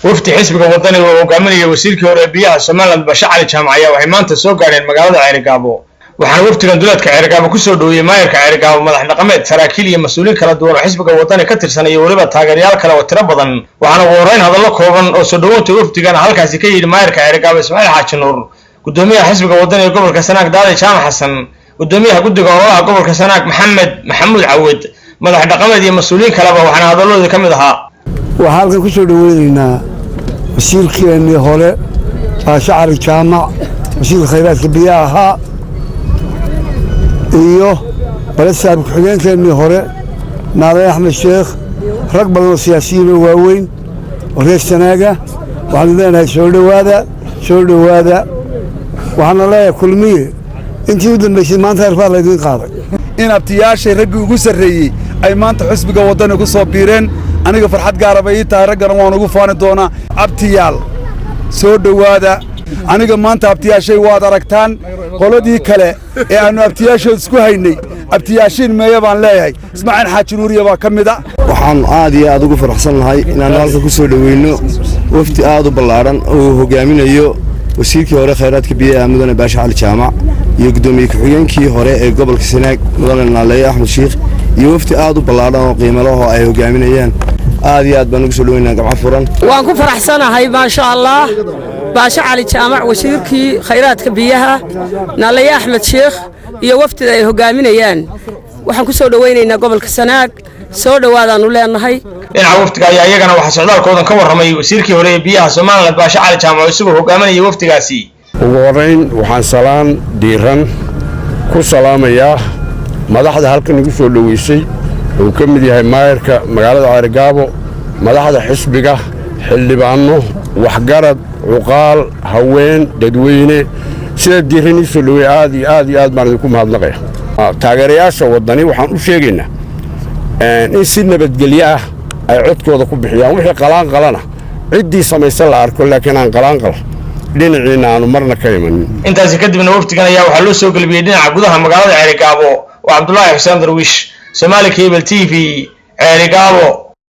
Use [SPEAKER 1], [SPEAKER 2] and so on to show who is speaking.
[SPEAKER 1] Wafdi xisbiga Wadani oo hogaaminaya wasiirkii hore ee biyaha Somaliland Baashe Cali Jaamac ayaa waxay maanta soo gaadheen magaalada Ceerigaabo, waxaana wafdigan duleedka Ceerigaabo kusoo dhoweeyey maayarka Ceerigaabo, madax dhaqameed, saraakiil iyo mas-uuliyiin kala duwan oo xisbiga Wadani ka tirsan iyo weliba taageerayaal kale oo tiro badan. Waxaana ugu horreyn hadallo kooban oo soo dhoweynta wafdigan halkaasi ka yidhi maayarka Ceerigaabo Ismaaciil Xaaji Nuur, gudoomiyaha xisbiga Wadani ee gobolka Sanaag Daali Jaamac Xasan, gudoomiyaha guddiga ololaha gobolka Sanaag Maxamed Maxamuud Cawed, madax dhaqameed iyo mas-uuliyiin kaleba. Waxaana hadalladooda ka mid ahaa:
[SPEAKER 2] Waxaan halkan ku soo dhoweynaynaa wasiirkeennii hore Baashe Cali Jaamac, wasiirka khayraadka biyaha ahaa, iyo balesaab ku-xigeenkeennii hore Naaleeye Axmed Sheekh, rag badan oo siyaasiyiin oo waaweyn oo reer Sanaaga. Waxaanu leenahay soo dhowaada, soo dhowaada. Waxaana leeyahay Kulmiye intii u dambaysay maanta herbaa laydiin qaaday.
[SPEAKER 3] In abtiyaashay raggii ugu sarreeyey ay maanta xisbiga Waddani ku soo biireen, aniga farxad gaara bay ii tahay, raggana waan ugu faani doonaa. Abtiyaal, soo dhowaada. Aniga maanta abtiyaashay waad aragtaan. Qoladii kale ee aannu abtiyaashood isku haynay, abtiyaashiin meeya baan leeyahay. Ismaaciil Xaaji Nuuriya baa ka mid a.
[SPEAKER 4] Waxaan aad iyo aad ugu faraxsan nahay inaannu halka ku soo dhoweyno wafdi aad u ballaadhan oo uu hogaaminayo wasiirkii hore khayraadka biyaha mudane Baashe Cali Jaamac iyo guddoomiye ku-xigeenkii hore ee gobolka Sanaag mudane Naaleeye Axmed Shiikh iyo wafdi aad u ballaadhan oo qiimo leh oo ay hogaaminayaan. Aad iyo aad baan ugu soo dhoweynaa gamco furan.
[SPEAKER 5] Waan ku faraxsanahay, maasha Allah, Baashe Cali Jaamac, wasiirkii khayraadka biyaha, Naalaye Axmed Sheekh iyo wafdida ay hogaaminayaan. Waxaan ku soo dhowaynaynaa gobolka Sanaag. Soo dhowaadaannu leenahay.
[SPEAKER 1] Dhinaca wafdiga ayaa iyagana waxaa socdaalkoodan ka warramay wasiirkii hore ee biyaha Somaliland Baashe Cali Jaamac oo isagoo hogaaminaya wafdigaasi.
[SPEAKER 6] Ugu horrayn waxaan salaan diiran ku salaamayaa madaxda halkan igu soo dhoweysay, uu ka mid yahay maayarka magaalada Ceerigaabo, madaxda xisbiga, xildhibaanno, waxgarad, cuqaal, haween, dadweyne. Sida diiran ii soo dhoweey, aad iyo aad iyo aad baan idinku mahadnaqaya. Taageerayaasha Waddani waxaan u sheegaynaa in si nabadgelyo ah ay codkooda ku bixiyaan. Wixii qalaanqalana ciddii samaysan la arko, laakiin aan qalaanqal dhinaciina aanu marna ka imanin.
[SPEAKER 1] Intaasi kadibna wafdigan ayaa waxaa loo soo gelbiyey dhinaca gudaha magaalada Ceerigaabo. Oo Cabdulaahi Xuseen Darwiish, Somaali Cable TV, Ceerigaabo.